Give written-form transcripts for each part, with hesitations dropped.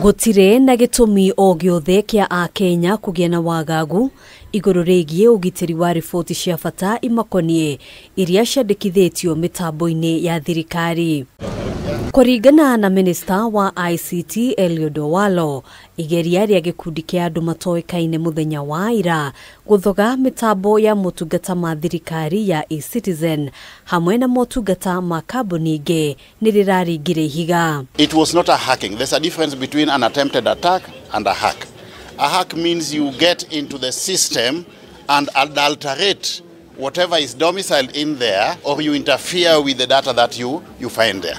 Gũtirĩ na gĩtũmi o gĩothe kĩa Akenya kũgĩa na wagagu igũrũ rĩgiĩ ũgitĩri wa riboti cia bata imakoniĩ iria ciandĩkithĩtio mĩtambo-inĩ ya thirikari. Kũringana na minista wa ICT Eliud Owalo, igeria rĩa gĩkundi kĩa andũ matoĩkaine mũthenya wa ira gũthoga mĩtambo ya motungata ma thirikari ya eCitizen hamwe na motungata ma kambuni ingĩ nĩ rĩraringire ihiga. It was not a hacking. There's a difference between an attempted attack and a hack. A hack means you get into the system and adulterate whatever is domiciled in there, or you interfere with the data that you find there.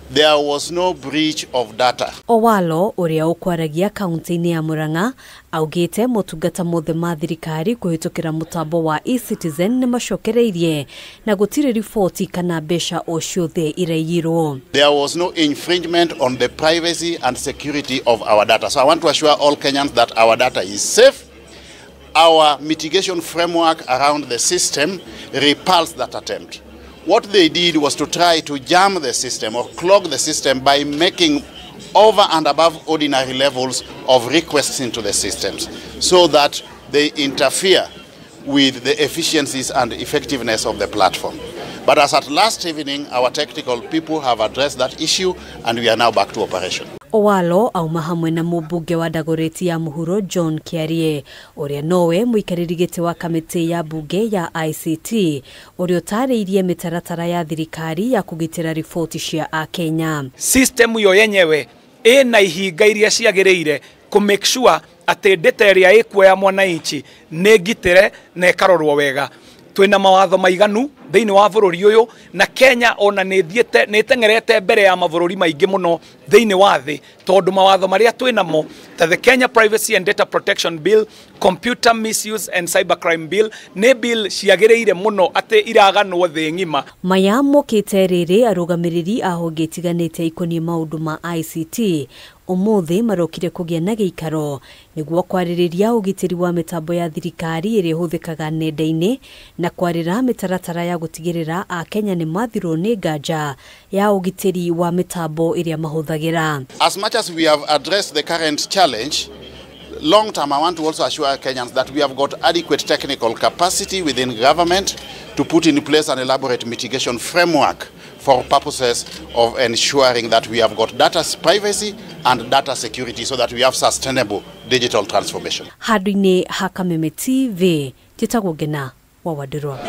There was no breach of data. Owalo ũrĩa ũkwaragia kaunti-inĩ ya Murang'a augĩte motungata mothe ma thirikari kũhĩtũkĩra mũtambo wa eCitizen nĩ macokereirie na gũtirĩ riboti kana mbeca o ciothe iraiyirwo. There was no infringement on the privacy and security of our data. So I want to assure all Kenyans that our data is safe. Our mitigation framework around the system repulsed that attempt. What they did was to try to jam the system or clog the system by making over and above ordinary levels of requests into the systems so that they interfere with the efficiencies and effectiveness of the platform. But as at last evening, our technical people have addressed that issue and we are now back to operation. Owalo auma hamwe na mũmbunge wa Dagoretti ya Mũhuro John Kiarie ũrĩa nowe mũikarĩri gĩtĩ wa kamĩtĩ ya bunge ya ICT ũrĩa ũtarĩirie mĩtaratara ya thirikari ya kũgitĩra riboti cia Akenya. System yo yenyewe ĩna ihinga iria ciagĩrĩire kũ make sure atĩ data ĩrĩa ĩkuo ya mwananchi nĩ ngitĩre na ĩkarorwo wega. Twina mawatho maiganu thĩinĩ wa bũrũri ũyũ na Kenya ona nĩ thiĩte nĩ ĩteng'erete mbere ya mabũrũri maingĩ mũno thĩinĩ wa thĩ tondũ mawatho marĩa twĩnamo ta the Kenya Privacy and Data Protection Bill, Computer Misuse and Cybercrime Bill nĩ bill ciagĩrĩire mũno atĩ iraganwo thĩ ng'ima. Maya mokĩte rĩrĩ arũgamĩrĩri a honge itiganĩte ikoniĩ maũndũ ma ICT ũmũthĩ marokire kũgĩa na gĩikaro nĩguo kwarĩrĩria ũgitĩri wa mĩtambo ya thirikari ĩrĩa ĩhũthĩkaga nenda-inĩ na kwarĩra mĩtaratara ya gũtigĩrĩra Akenya nĩ mathirwo nĩ nganja ya ũgitĩri wa mĩtambo ĩrĩa mahũthagĩra. As much as we have addressed the current challenge, long term I want to also assure Kenyans that we have got adequate technical capacity within government to put in place an elaborate mitigation framework for purposes of ensuring that we have got data privacy and data security so that we have sustainable digital transformation. Handũ-inĩ ha Kameme TV, njĩtagwo Ngena wa Wandirwa.